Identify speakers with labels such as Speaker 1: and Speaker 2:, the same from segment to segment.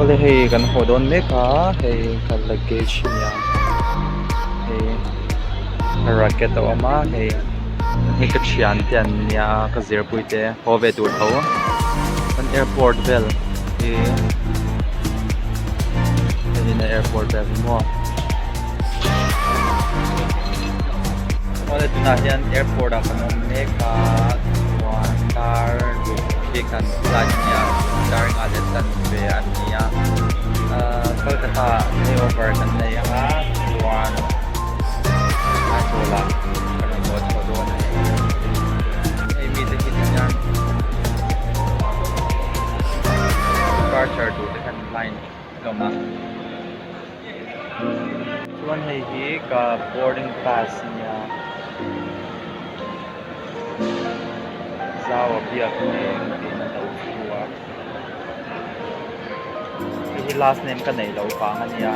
Speaker 1: Awle hei kan haw dawn mek a hei ka luggage nia hei racket a awm a hei hei ka thian te an nia ka zirpui te haw ve tur tho kan airport vel hi hei in a airport vel hi maw awle tunah hian airport ah kan awm mek a chuan dar ruk khi kan flight nia dar nga leh chanve a ni a ahh Kolkata ah layover kan nei ang a chuan Aizawl ah kan rawn haw chho dawn a ni hei mite hi tihian departure tur te khan line hlawm a chuan hei hi ka boarding pass ania zau a biak nen tiin a lo thu a hei hi last name ka neih loh vang ania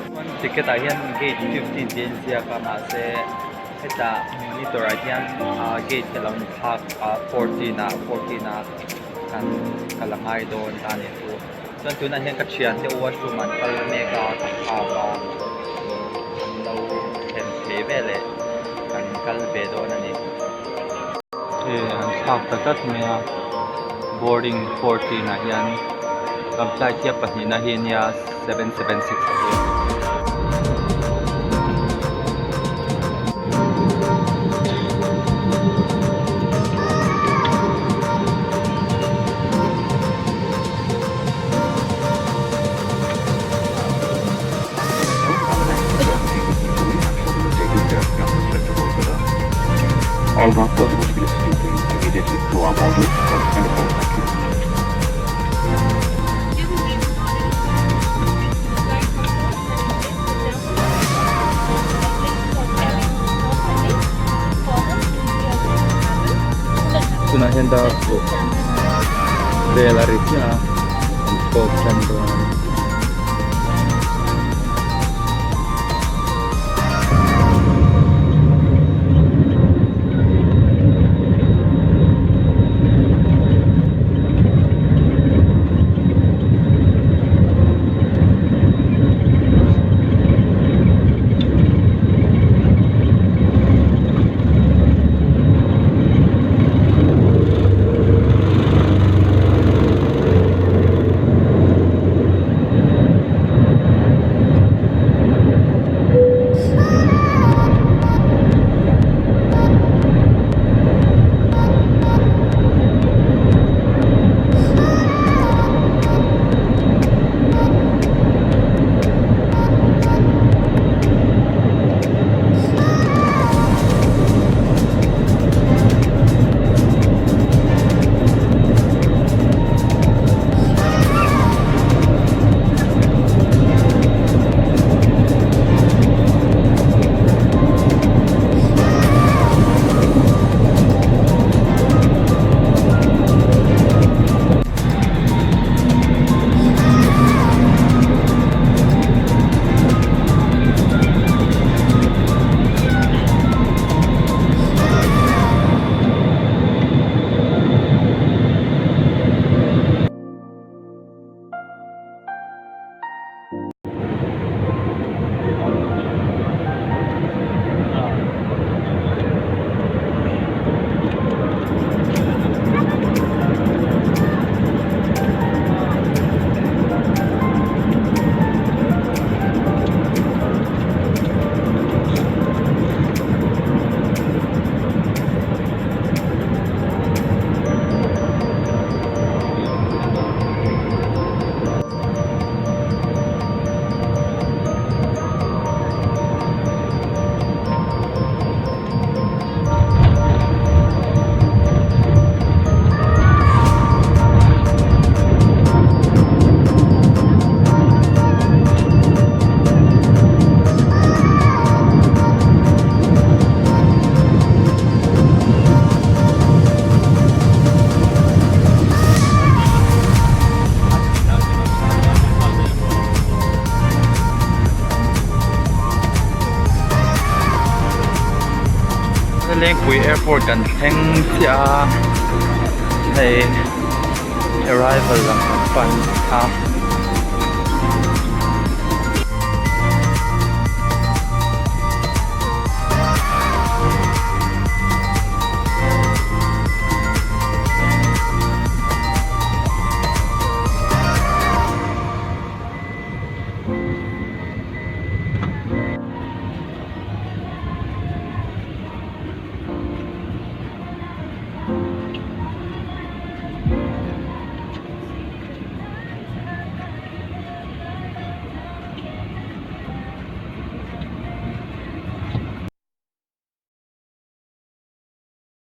Speaker 1: chuan ticket ah hian gate 15 tih a inziak a mahse hetah monitor ah hian ah gate hi a lo inthlak a 14 ah 14 ah kan kal a ngai dawn ta a nih chu. Chuan tunah hian ka thiante washroom an kal mek a ka nghak a an lo thlen thei veleh kan kal ve dawn a ni. Hei an thlak ta tlat mai a boarding 14 ah hian kan flight hi a pahnihna hi a nia 776 a hi.
Speaker 2: All not possible to be immediately to our model and thank you.
Speaker 1: Tunah hian dar pawh vel a ri chiah a an thlawk tan dawn a ni. Lengpui airport kan thleng chiah a hei arrival lam kan pan a.